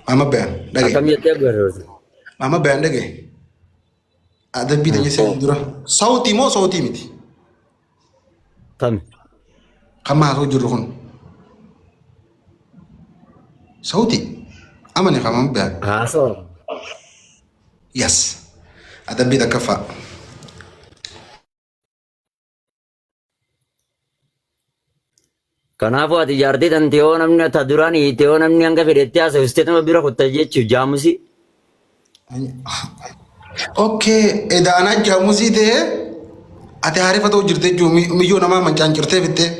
Maama Bayaan dhagaye. Akkam jettee barreessu? Maama Bayaan dhagaye. Adabbii tanya seetu dura. Sautii moo sautii miti? Kami? Kan maasoo jirru kun. Sautii. Amani kan maama Bayaan. Haasoo. Yes. Adabbii takkaffaa. Kanaafuu ati jaartii tante yoo namni ta duraan hiite yoo namni hanga fedhetti haasofiste nama bira kutta jechuuf jaamusi. Okay, edaanaa jaamusii ta'ee ati haarifa ta'u jirte jechuun miyyoo namaa mancaan cirtee fixxee.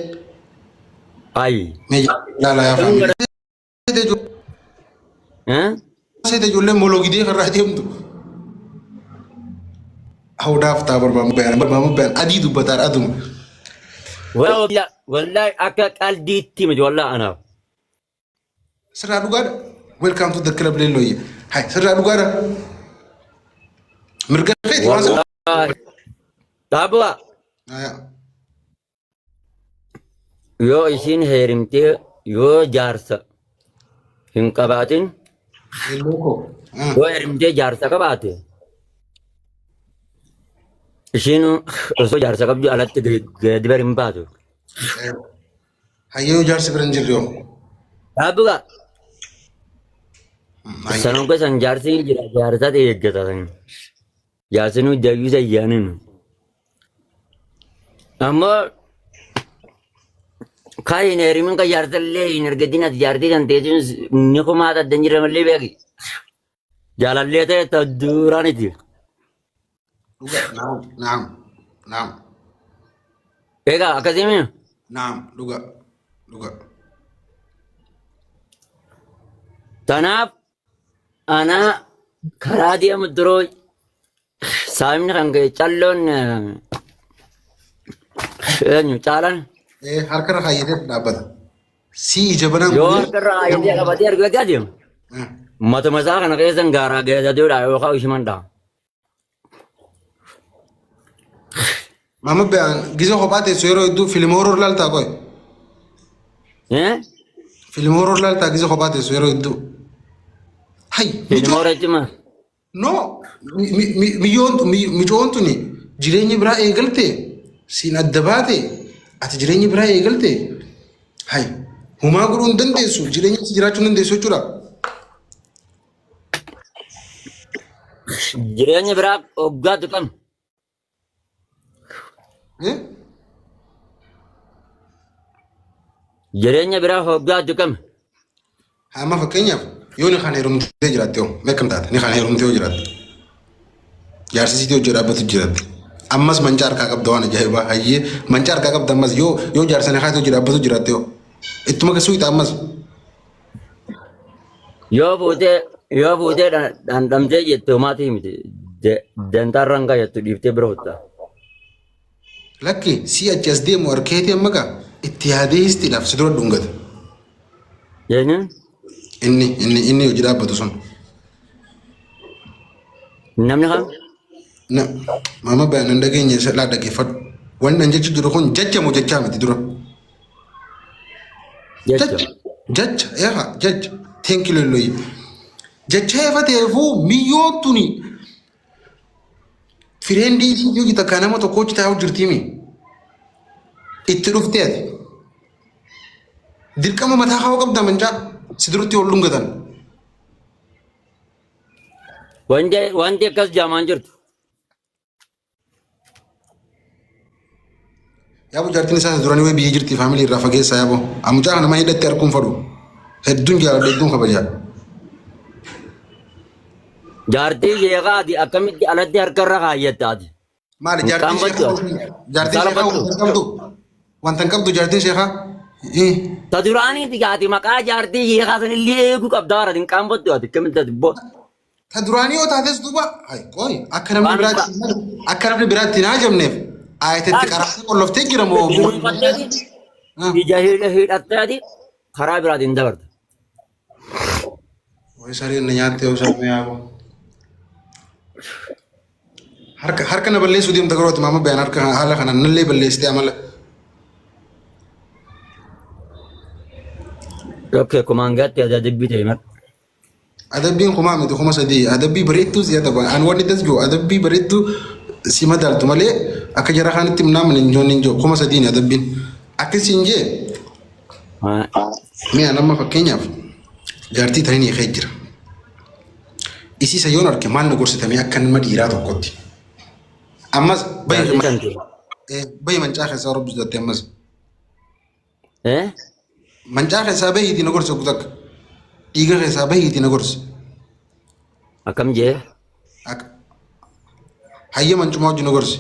Ayi. Mee ilaalaa yaa faamilii. Eh? Seete ijoolleen mologidee karraa deemtu. Hawdaaf taa barbaamu bayaan barbaamu bayaan adii dubbataan aduma. Wallahi akka qaldiitti miti wallahi anaaf. Sirraa dhugaadha. Welcome to the club leellooyye. Hai sirraa dhugaadha. Mirga keeti waan sirraa. Wallahi. Dhaabaa. Aya. Yoo isiin heerimtee yoo jaarsa hin qabaatin Leelloo koo. Ah. yoo heerimtee jaarsa qabaate isiin osoo jaarsa qabdu alatti gadi bari hin baatu. Hayyee yoo jaarsi bira hin jirre hoo. Dhaabbuka sanuu keessan jaarsi hin jira jaarsa eeggata san. Jaarsinuu dayyuu zayyaanin. Ammoo kan hin heerumin kan jaarsallee hin argatin ati jaartii kan teessuun ni kumaa adda hin jirre malee beeki. Jaalallee ta'e ta duraaniti. Dhuga naam naam naam Egaa akkasii mii? naam dhuga dhuga. Tanaaf Anaa karaa deemu duroo saayimni kan ka'e calloon eenyu caalaan Eh, harka irra kaayyatee dhaabbata. Si ija banaan yoo guuree. harka irra kaayatee qabatee argatee adeemu Eh, matuma isaa kana keessan gaaraa geedaduudha yookaan ishiman dha'a. Mama Bayaan gizee kophaa teessu yeroo hedduu fiilm horor laaltaa qoy. Eh? Fiilm horor laaltaa gizee kophaa teessu yeroo hedduu. Hay Fiilm micoon horor cima. no miyyoon micoon tuni jireenya biraa eegalte siin adda baate ati jireenya biraa eegalte hay humaa godhuu hin dandeessu jireenya si jiraachuu hin dandeessu jechuudha. Jireenya biraa hoggaatu kam? Eh? Jireenya biraa hoggaatu kam? Amma fakkeenyaaf yoo ni kan heerumtee jiraatte hoo mee akkam taate ni kan heerumtee yoo jiraatte jaarsi sitii hojii dhaabbatu jiraatte ammas mancaa harkaa qabda waan ajaa'ibaa hayyee mancaa harkaa qabda ammas yoo yoo jaarsa ni kaatee hojii dhaabbatu jiraatte hoo ittuma keessuu hixa ammas. Yoo fuutee yoo fuutee dhandhamtee jette homaatii miti. Dantaarraan kaa jettu dhiiftee bira kutta. Lakki si achi as deemu arkeetii amma gaa itti yaadee histiidhaaf si dura dhungata. Eenyuun? Inni inni inni hojii dhaabbatu sun. Namni kam? Na maama bayan nan dhageenye isa laa dhaggeeffadhu. Wanni an jechu jiru kun jecha moo jechaa miti dura. Jecha. Jecha eegaa jecha thank you leelloyi. Jecha eefa ta'eefuu miyyoon tuni fireendii isii hojii takkaa nama tokko hojii taa'u jirtiimi. Itti dhuftee ati. Dirqama mataa kaa'uu qabda mancaa si duratti ol dhungatan. Wanti wanti akkas jaamaan jirtu. Yaaboo jaartiin isaa duranii wayii biyya jirti faamilii irraa fageessaa yaaboo. Mucaa kana mana hidhatti arguun fadhu. Hedduun jaaladha hedduun kabajaa. Jaartii sheekaa ati akkamitti alatti harka irra kaayyatta ati. Maali Hin jaartiin qaanfattu sheekaa ati. jaartiin sheekaa Salphattu. wanta hin qabdu? Wanta hin qabdu jaartiin sheekaa? Ta duraaniiti ati maqaa jaartii sheekaa sanillee eeguu qabda warra hin qaanfattu ati akkamitti ati boo. Ta duraanii yoo taates duuba hay qoy akka namni Waan biraatti akka namni biraatti hin haajamneef ayatatti qaraatee qolloftee jira moo Dunuunfatteeti ija hidhatteeti karaa biraatiin dabarta. Way sareen na nyaattee osoo na yaaboo. Harka harka na balleessuu deemta garuu ati maama bayaan harka haala kanaan nallee balleessitee amala. Okay, kumaan gaatti adda dubbii ta'e mara. Adabbiin kumaa miti 3000 adabbii bareedduu si adaban. An wanni das jiru adabbii bareedduu si madaaltu malee akka jara kaanitti minaamin hin joon hin jiru 3000 adabbiin. Akkasiin jee mi'a nama fakkeenyaaf jaartii taniin hiikee jira. Isiisa yoon arge maal na gorsitamee akka nama dhiiraa tokkotti. Ammas bahi Jaartii tante. bahi mancaa keessaa rabbi sodaatti ammas. Eh? Mancaa keessaa bahiitii na gorsi oggu takka. Dhiiga keessaa bahiitii na gorsi. Akkam jee? Akka hayya mancumaa wajjin na gorsi.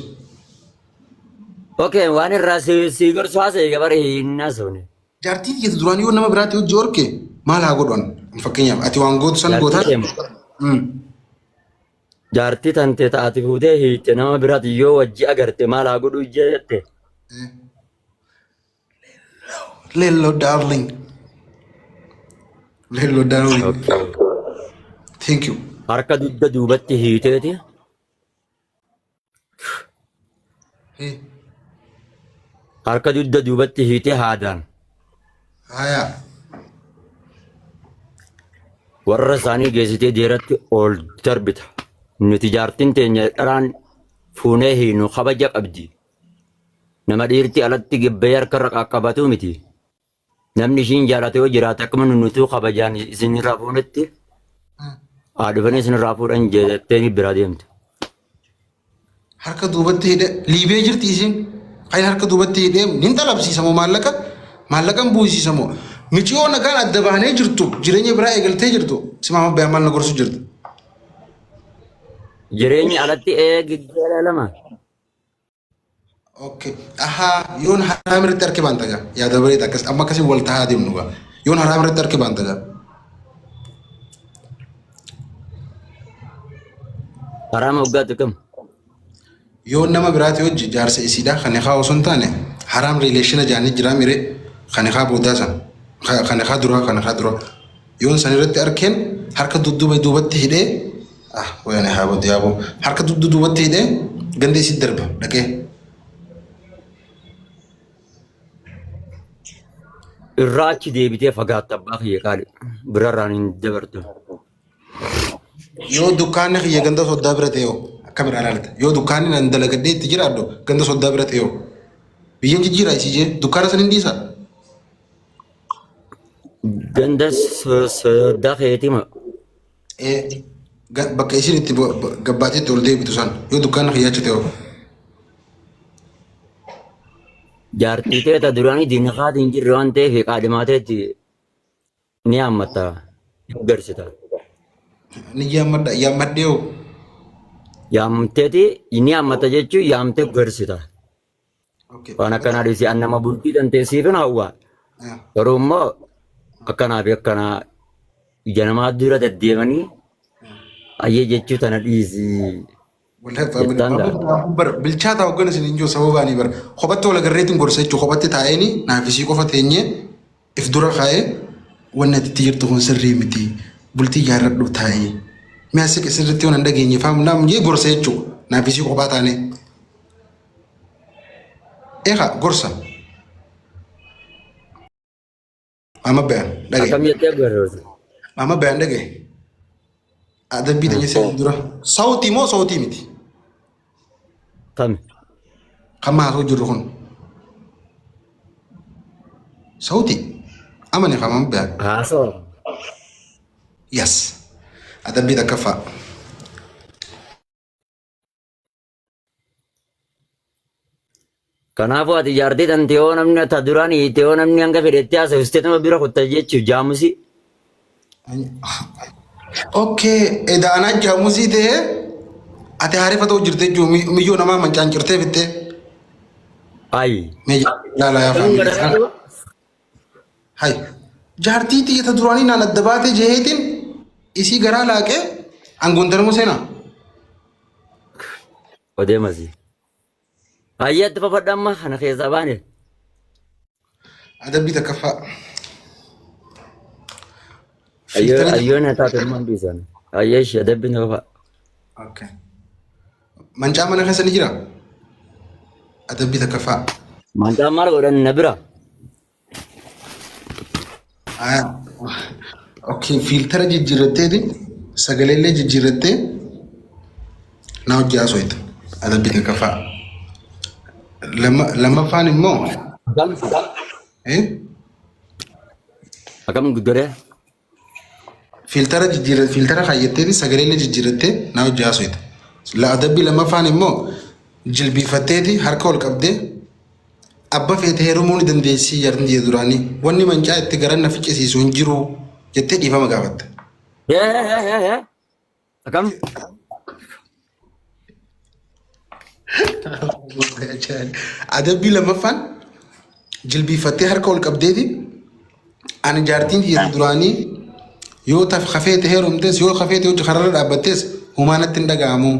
Okay, waan irraa si gorsu haasa'e gabare hin haasofne. Jaartii tiyya duraan yoo nama biraatti hojii orke maal haa godhu an? Fakkeenyaaf ati waan gootu san Jaartii gootaa. deemu. Jaartii tante taate fuutee hiitte nama biraati yoo wajji agarte maal haa godhu jette. Lello darling. Lello darling. Okay. Thank you. Harka dugda duubatti hiiteeti. Harka dugda duubatti hiitee haadaan. Haya. Warra isaanii geessitee deeratti ol darbita. Nuti jaartiin teenya dharaan fuunee hiinu kabaja qabdi. Nama dhiirti alatti gibbee harka irra qaqqabatu miti. Namni ishiin jaalate yoo jiraate akkuma nutuu kabajaan isinirraa fuunetti haa dhufanii isinirraa fuudhan jettee biraa deemte. Harka duubatti hidhee liibee jirti isiin. Kan harka duubatti hidhee nin xalabsiisa moo maallaqa maallaqan buusiisa moo miciyoo nagaan adda baanee jirtu jireenya biraa eegaltee jirtu simaama bayaan maal na gorsu jirti. Jireenyi alatti eegee lama. Okay. Ahaa yoon haraam irratti harki baanta gaa yaada bareeda akkas amma akkasiin wal tahaa deemnu gaa yoon haraam irratti harki baanta gaa. Haraama waggaatti kam? Yoon nama biraati hojji jaarsa isiidha kan ikaa osoo hin taane haraam riileeshina jaanii jiraa mire kan ikaa boodaa san kan ikaa duraa kan ikaa duraa yoon san irratti arkeen harka dudduuba duubatti hidhee ah wayane haa badu yaaboo harka duddu duubatti hidhee ganda isii darba dhaqee. Irraa achi deebitee fagaatta abbaa kiyya qaali. Birarraan hin dabartu. Yoo dukkaanni kiyya ganda soddaa bira ta'e hoo akkam irraa ilaalta? Yoo dukkaanni nan dalagadhee itti jiraadhu ganda soddaa bira ta'e hoo biyyan jijjiiraa isii jee dukkaana san hin dhiisaa? Ganda soddaa keetii moo? Ee bakka isin itti gabbaateetti ol deebitu san yoo dukkaanni kiyya achi ta'e hoo? Jaartii tee ta duraanii diinaqaatiin hin jirre waan ta'eef qaadhimaa teetti ni haammatta. Ni garsita. Ni yaammadha yaammadhee hoo? Yaamteeti ni haammatta jechuun yaamtee garsita. Okay. Waan akkanaa dhiisi an nama bultii danteessiifin hawwa. Garuu immoo akkanaa fi akkanaa ija namaa dura deddeemanii ayyee jechuu tana dhiisi. Wallahi family Jettaan gaa. bar bilchaataa hoggana isin hin jiru sababa ani bar kophatti wal agarreetiin gorsa jechuun kophatti taa'eeni naaf isii qofa teenyee if dura kaa'ee wanni ati itti jirtu kun sirrii miti bultii ijaarradhu taa'ee mi'a siqe sirriitti waan hin dhageenye faamu naam jee gorsa jechuun naaf isii kophaa taanee. Eegaa gorsa. Mama bayan dhagaye. Akkam jettee gorsa? Mama bayan dhagaye. Adabbii tanya seetin dura. Sautii moo sautii miti? Kami? Kan maasoo jirru kun. Sautii. Amani kan mama bayan. Haasoo. Yes. Adabbii takkaffaa. Kanaafuu ati jaartii tante yoo namni ta duraan hiite yoo namni hanga fedhetti haasofiste tuma bira kutta jechuuf jaamusi. Okay, edaa anaa jaamusii ta'ee ati haarifa ta'u jirte jechuun miyyoo namaa mancaan cirtee fittee. Ayi. Mee laalaa yaa Garuu faamilii. gara Hay. Jaartii tiyya ta duraanii naan adda baatee jeheetiin isii garaa laaqee angoontanamo seenaa. Odeemasi. Ayyaatti fafadha amma kana keessaa baane. Adabbii takkaffaa. Ayyoo Fiiltara ayyoo na taate ilmaan dhiisan. Ayyee ishee adabbiin fafa. Okay. Mancaa mana keessa ni jira? Adabbii takkaffaa. Mancaan maal godhan na bira. Aya. Okay, fiiltara jijjiirratteeti sagaleellee jijjiirrattee na hojii haasofta. Adabbii takkaffaa. Lammaffaan immoo Akkam? eh, Akkam guddoree? fiiltara jijjiirra fiiltara kaayyatteeti sagaleellee jijjiirrattee na hojii haasofta. Adabbii lammaffaan immoo jilbiifatteeti harka ol qabdee abba feete heerumuu ni dandeessii jaartin jee duraanii wanni mancaa itti garan na ficcisiisu hin jiru jettee dhiifama gaafatte. Hee hee hee hee. Akkam? Adabbii lammaffaan jilbiifattee harka ol qabdeeti ani jaartiin tiyya duraanii yoo taf kafeete heerumtes yoo kafeete hojii kararra dhaabbattes humaa natti hin dhaga'amu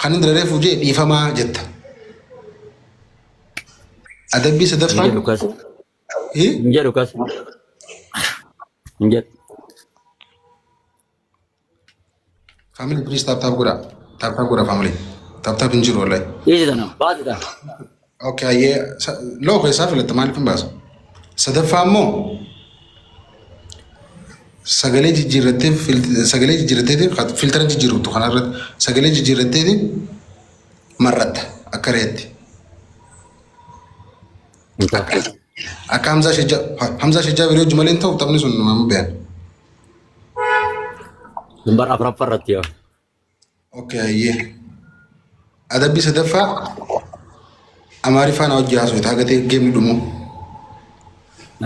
kan inni dararee fuujee dhiifamaa jetta. Adabbii Hin sadaffaan jedhu kas. eh? Hin jedhu kas. Hin jedhu. Family, please tap tap godhaa. Tap tap godhaa, family. Tap tap hin jiru wallahi. Dhiisi tana. Baasi tana. Okay, ayyee loo keessaa filatta maaliif hin baasu? Sadaffaa immoo sagalee jijjiirrattee sagalee jijjiirratteeti filtara jijjiirtu kanarratti sagalee jijjiirratteeti marratta akka reetti. Hin ta'u. Akka Hamzaa Shajjaa Hamzaa Shajjaa biroo malee hin ta'u taphni sun nama beekan. Lambar afuraffaa irratti yaa. Okay, ayyee. Adabbii sadaffaa Amaariffaan hojii haasofta haga ta'e geemni dhumu.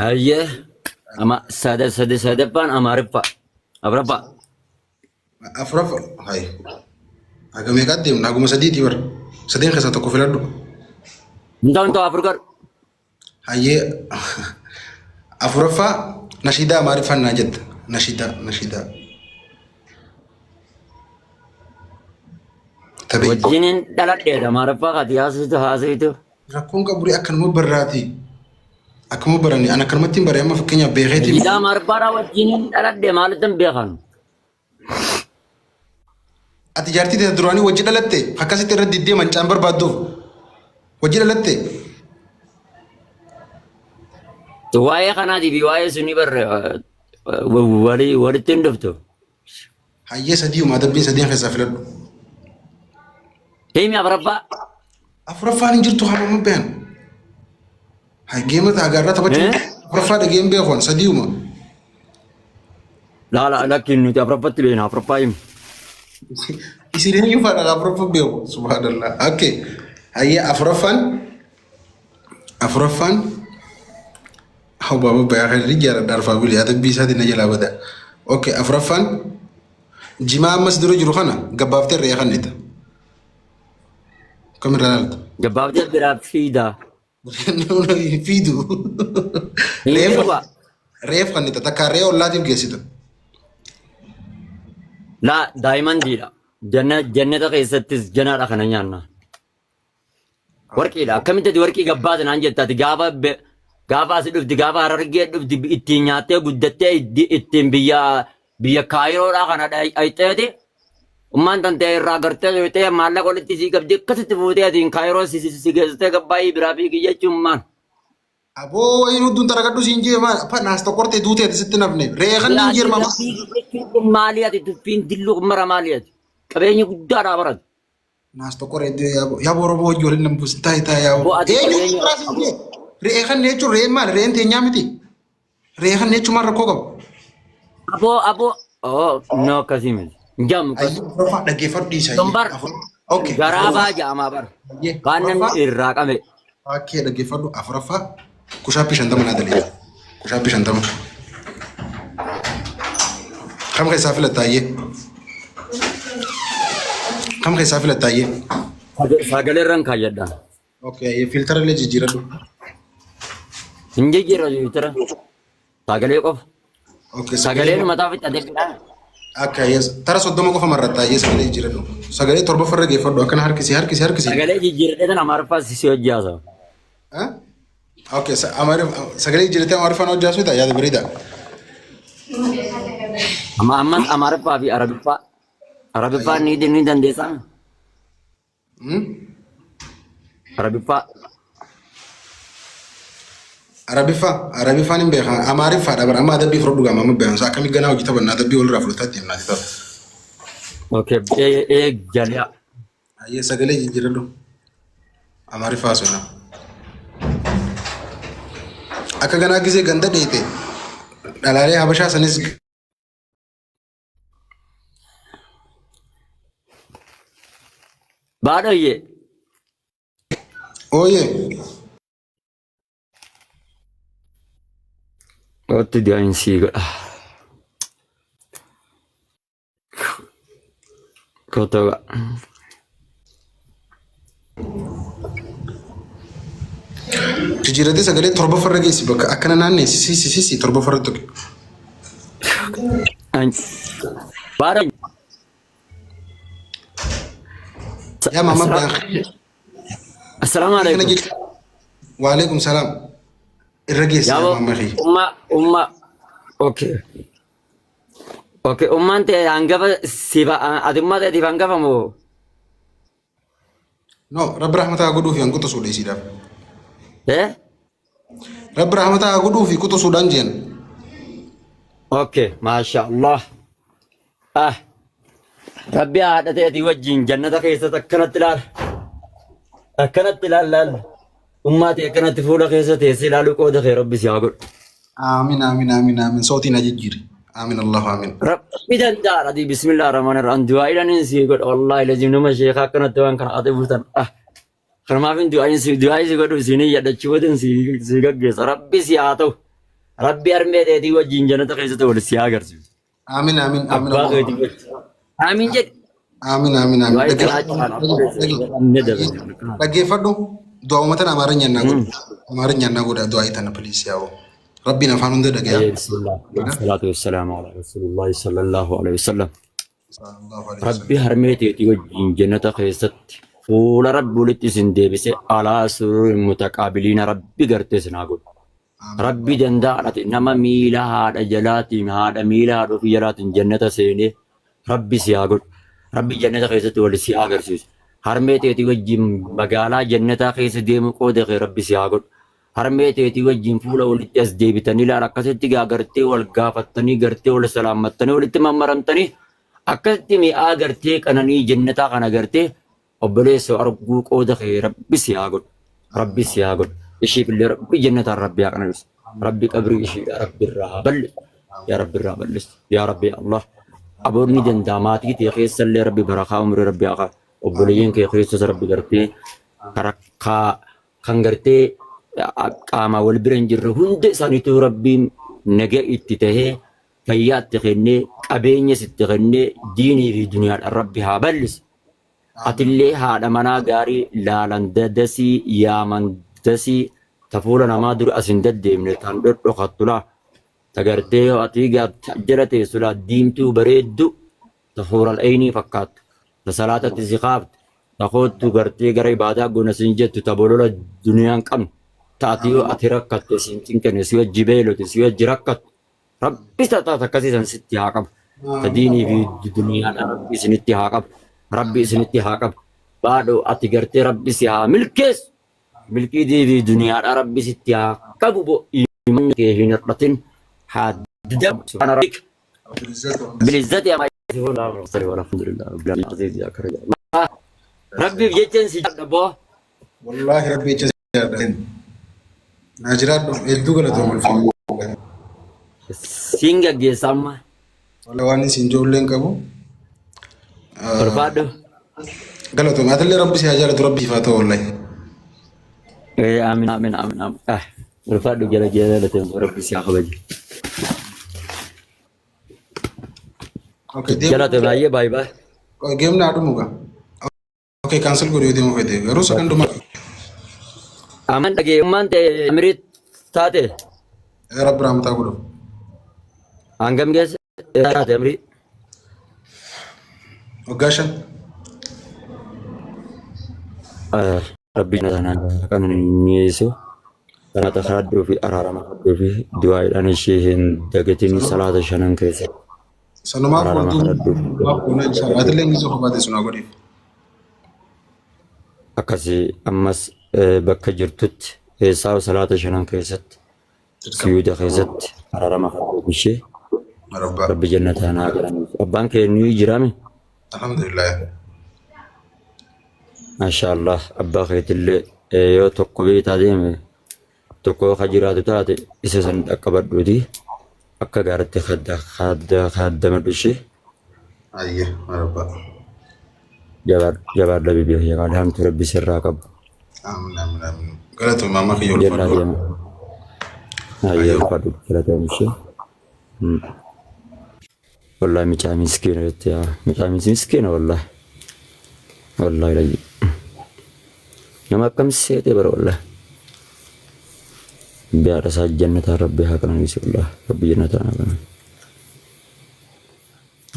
Ayyee. Ama sada sada sadaffaan Amaariffaa. Afuraffaa. Afuraffaa hayi. Haga meeqaatti deemna? Haguma sadiitii bara. Sadeen keessaa tokko filadhu. Hin ta'u hin ta'u afur godhu. Hayyee afuraffaa nashiidaa Amaariffaan naa jetta. Nashiidaa nashiidaa. Taphee. Wajjiniin dhaladheedha Amaariffaa kati haasitu haasitu. Rakkoon qabu akkanuma barraati. Akkuma barani ani akkanumatti hin bare amma fakkeenyaaf beekeetiin. Nashiidaa Amaariffaadhaa wajjiniin dhaladhe maalitti hin beekan? Ati jaartii teessa duraanii wajji dhalatte akkasitti irra diddee mancaan barbaadduuf wajji dhalatte. Waa'ee kanaatii fi waa'ee sunii barre walii walitti hin dhuftu. Hayyee sadiuma adabbiin sadeen keessaa filadhu. Himi afuraffaa. Afuraffaan hin jirtu hamma bayan. Hayyee mata agaarraa taphachuu Eh? afuraffaa dhageen beekuun sadiuma. Laala lakkiin nuti afuraffatti beekna afuraffaa himi. Isin eenyu faadha afuraffaa beeku subhaanallah. Okay. Hayyee afuraffaan afuraffaan hawwa bayaa kan jaaladha arfaa buli adabbii isaatiin na jalaa bada. Okay, afuraffaan jimaa ammas dura jiru kana gabbaaftee re'ee kannita. Kamirraa ilaalta? Gabaabdee biraa fiidaa. Fiidu. Hin Re'eef jiru waa. re'eef kannita takka re'ee ollaatiif geessita. Laa daayimandiidha. Jannata keessattis janaadha kana nyaanna. Warqiidha. Akkamitti ati warqii gabbaata naan jetta ati gaafa gaafa asi dhufti gaafa harargee dhufti ittiin nyaattee guddattee ittiin biyya biyya kaayiroodhaa kana dhayxeeti. Ummaan tantee irraa gartee dhayxee maallaqa walitti sii qabdi akkasitti fuutee atiin kaayiroo si si si geessitee gabbaayii biraa fiigi jechuun maal? Aboo wayiin hudduun taragadhu siin jee maal pa naas tokkortee duutee ati sitti nafne re'ee kan Biraa hin jirma. bira fiigi jechuun kun maali ati tuffiin dilluu kun mara maali ati? Qabeenya guddaadhaa barate. Naas tokkoree yaaboo Oromoo hojii waliin nan buusin taa'e taa'e yaaboo. Aboo ati Eenyu qabeenya biraa siin jee re'ee kan jechuun re'een maali re'een teenyaa miti re'ee kan jechuun maal rakkoo qabu. Aboo aboo oh no akkasii miti. Hin jedhamu akkas. Ayyee afuraffaa dhaggeeffadhu dhiisa. Tombar Okay. garaabaa jedhamaa bara. Ayyee Waan namni afuraffaa irraa qabe. okay dhaggeeffadhu afuraffaa kushaappii 50 naa dalee kushaappii 50. Kam keessaa filatta ayyee? Kam keessaa filatta ayyee? Sagalee irraan kaayyadha. Okay ayyee fiiltara illee jijjiiradhu. Hin jijjiirra jijjiirra. Sagalee qofa. Okay Sagaleen mataa fixatee fidhaa. Akka ayyee tara 30 qofa marratta ayyee sagalee jijjiiradhu. Sagalee torba farra geeffadhu akkana harkisi harkisi harkisi. Sagalee jijjiirradhee tan Amaariffaa si hojjaasa. Ah? Okay, sagalee jijjiirratee Amaariffaan hojjaasuudha yaada bareeda. Amma ammas Amaariffaa fi Arabiffaa. Arabiffaa ni ni dandeessaa? Hmm? Arabiffaa. Arabiffaa Arabiffaan hin beekaa Amaariffaadha bara amma adabbii fudhadhu gaama amma beekan akkamii ganaa hojii taphannaa adabbii walirraa fudhataa ittiin naati tapha. Okay, ee ee jaliyaa. Ayyee sagalee jijjiiradhu. Amaariffaa haasofna. Akka ganaa gisee ganda dheete dhalaalee Habashaa sanis Baadhoyye. ooyee. Otti du'aan sii godha. Kotoo. Jijjiiratee sagalee torbaffarra geessi bakka akkana naanneessi sisi sisi torbaffarra tuqi. Baadhoyye. Yaa maama biyaan Assalaamu kana alaikum. jechuun waalaikum salaam irra geessi yaa Yaaboo maama kiyya. umma umma okay. Okay, ummaan ta'e hangafa siif ati ummaa ta'eetiif hangafa moo? No rabbi rahmataa godhuu fi hanquxa suudha isiidhaaf. Eh? Rabbi rahmataa godhuu fi quxa suudhaan jeen. Okay, maasha Allah. Ah, Rabbi haadha ta'eetii wajjin jannata keessatti akkanatti ilaala. Akkanatti ilaala ilaala. Ummaa ta'e akkanatti fuula keessa teessee ilaaluu qooda kee Rabbi si haa godhu. Aamin aamin aamin aamin sootiin ajijjiiri. Aamin Allahu aamin. Rabbi danda'aadha ati bismillah rahmaan rahim du'aa'iidhaan si godha wallaahi lazim nama sheekaa akkanatti waan kana ati bultan. Ah, kanumaaf hin du'aa'iin si du'aa'ii si godhu si ni yaadachiifatin si si gaggeessa. Rabbi si haa ta'u. Rabbi harmee teetii wajjin jannata keessatti wal si haa agarsiisu. Aamin aamin aamin Abbaa Allahu keetii wajjin. Aamin jedhi. Aamin aamin aamin. Du'aa'ii kanaa caalaan abbaa keessatti dabalata. Dhaggeeffadhu du'a uummatan amaaranya naa godhu. Amaaranya naa godha du'aa'ii tana please yaa'u. Rabbiin afaan hunda dhagaya. Bismillah. Salaatu wassalamu ala Rasulillahi sallallahu alaihi wasallam. Sallallahu alaihi Rabbi wasallam. harmee teetii wajjin jannata keessatti fuula Rabbi walitti isin deebise alaa sururin mutaqaabiliina Rabbi gartee isin haa godhu. Rabbi danda'aadha nama miila haadha jalaatiin haadha miila haadha ofii jalaatiin jannata seenee Rabbi si haa godhu. Rabbi jannata keessatti wal si haa agarsiisu. Harmee teetii wajjin magaalaa jannataa keessa deemu qooda kee Rabbi si haa godhu. Harmee teetii wajjin fuula walitti as deebitanii ilaala akkasitti gaa gartee wal gaafattanii gartee wal salaammattanii walitti mammaramtanii akkasitti mi'aa gartee qananii jannataa kana gartee obboleessoo arguu qooda kee Rabbi si haa godhu. Rabbi si haa godhu. Ishiif illee Rabbi jannataan Rabbi haa qananiisu. Rabbi qabrii ishiidha Rabbi irraa haa bal'isu. Yaa Rabbi irraa bal'isu. Yaa Rabbi yaa Allah. Aboonni danda'a maatii kee keessa illee Rabbi barakaa umrii Rabbi haa kaa'u. Obboleeyyan kee keessas Rabbi gartee karakkaa kan gartee qaamaa wal bira hin jirre hunda isaaniitu Rabbiin naga itti tahee fayyaa itti kennee qabeenyas itti kennee diinii fi duniyaadhaan Rabbi haa bal'isu. Atillee haadha manaa gaarii laalan dasii yaaman dasii ta fuula namaa dura as hin deddeemne tan dhodhokattu laa ta gartee yoo ati jala teessu laa diimtuu bareeddu ta huural eynii fakkaattu ta salaatatti si kaaftu ta koottu gartee gara ibaadaa goona sin jettu ta bolola duniyaa hin qabne ta ati yoo ati rakkatte sin cinqine si wajji beelote si wajji rakkattu Rabbi taata akkasii san sitti haa qabu. Ta diinii fi duniyaadhaan Rabbi isinitti haa qabu. Rabbi isinitti haa qabu. Baadhoo ati gartee Rabbi si haa milkeessu. Milkii diinii fi duniyaadhaan Rabbi sitti haa qabu. Bo imanni kee hin hir'atin. Haa dabu. Subhaana rabbik. Bilizzati amma yasifuun. Alhamdulillah. Rabbil aziz yaa karim. Rabbiif jechaan si jaalladha boo. Wallaahi rabbi jecha si jaalladha. Naa jiraadhu hedduu galatoom ulfaadhu. Siin gaggeessa amma. Wala waan isin ijoolleen qabu. Ulfaadhu. Galatoom atillee rabbi si haa jaalatu rabbi siif haa ta'u wallahi. Eh, aamin, aamin, aamin, aamin. Ah, ulfaadhu jala jala rabbi si haa kabaju. Okay, Jala ta'e baay'ee baay'ee baay'ee. Geemni haa dhumu gaa. Okay, cancel godhi yoo deemu fedhe. Garuu sakanduma. Aman dhagee ummaan ta'e amirii taate Rabbi rahmataa godhu. hangam geesse taate amirii. Waggaa 5. Rabbi sana kan niisu salaata kadhadhuu fi araarama kadhadhuu fi du'aadhaan ishee hin dagatin salaata shanan keessatti. Sanumaaf Araarama wanti kadhadhu. maaf goona inshallah. Atillee ni sofa baate sunaa godhiif. Akkasii ammas bakka jirtutti keessaa salaata shanan keessatti Dirqama. Suyuuda keessatti araarama kadhuuf ishee Rabbaa. rabbi jannataan haa qananiisu. Abbaan kee ni jiraame? Alhamdulillah. Maashaallah abbaa keetillee yoo tokko beektaa deeme tokko ka jiraatu taate isa san dhaqqabadhuuti akka gaaritti kaddamadhu ishee Ayyee rabbaa. jabaadha biyya alhamdu rabbi sirraa qabu. Amiin amiin amiin. Galatoomi amma kiyya Jennaa ulfaadhu. deema. Ayyee ulfaadhu galatoomi ishee. Wallahi mucaa miskiina jette yaa mucaa miskiina wallahi. Wallahi layyi. Nama akkam seete bara wallahi. Rabbi haadha isaa jannataan rabbi haa qananiisu wallahi. Rabbi jannataan haa qananiisu.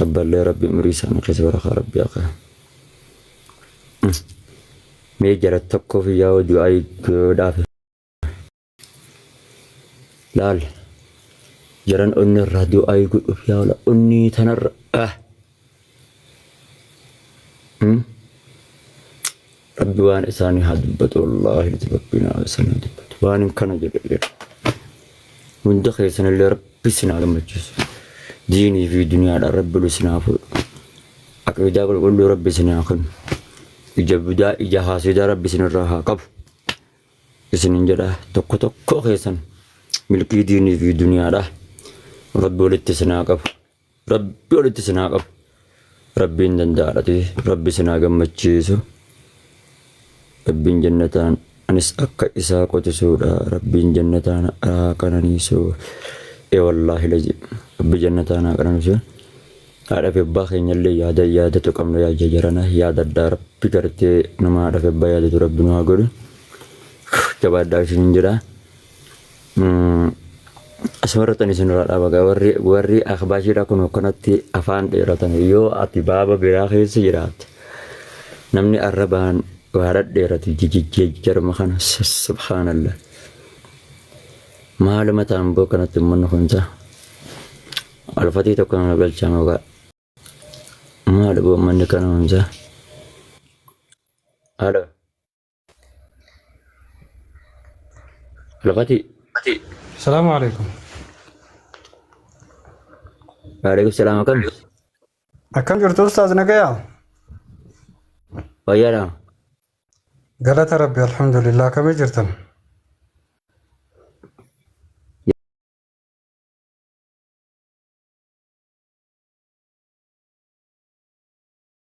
Abballee rabbi umurii isaanii keessa barakaa rabbi haa kaa'u. Mee jara tokkoof yaa du'aa godhaaf. Laal jaran onni irraa du'aa godhuuf yaa ola onni tanarra ah. Rabbi waan isaanii haa dubbatu wallaahi rabbiin haa isaanii haa dubbatu waan hin kana jedhu jedhu. Hunda keessanillee rabbi isin haa gammachiisu. Diinii fi duniyaadhaan rabbi ol isin haa fuudhu. Aqiidaa qulqulluu rabbi isin haa kennu. Ija budaa ija haasidaa rabbi isin irraa haa qabu. Isinin jedha tokko tokko keessan milkii diinii fi duniyaadhaa rabbi walitti isin haa qabu. Rabbi walitti isin haa qabu. Rabbiin danda'aadhati rabbi isin haa gammachiisu. Rabbiin jannataan anis akka isaa qotisuudha. Rabbiin jannataan haa qananiisu. Ee wallaahi lazi rabbi jannataan haa qananiisu. Haadha fi abbaa keenyallee yaada yaadatu qabna yaa jajarana yaadadhaa rabbi gartee nama haadha fi abbaa yaadatu rabbi nu haa godhu. Jabaadhaa isinin jedha. Asumarratti ani isinirraa dhaaba gaa warri warri ahbaashiidha kun akkanatti afaan dheeratan yoo ati baaba biraa keessa jiraatte namni arrabaan waa dhadheeratu jijjiirama kana subhaanallah. Maaluma ta'an boo kanatti uummanni kun ta'a. Alfatii tokko nama galchaa maqaa. Maali boo uummanni kana hundaa. Halo. Alfatii. Salaamu alaikum. Waalaikum salaam akkam. Akkam jirtu ustaaz nagayaa? Fayyaadha. Galata Rabbi alhamdulillah kamii jirtan?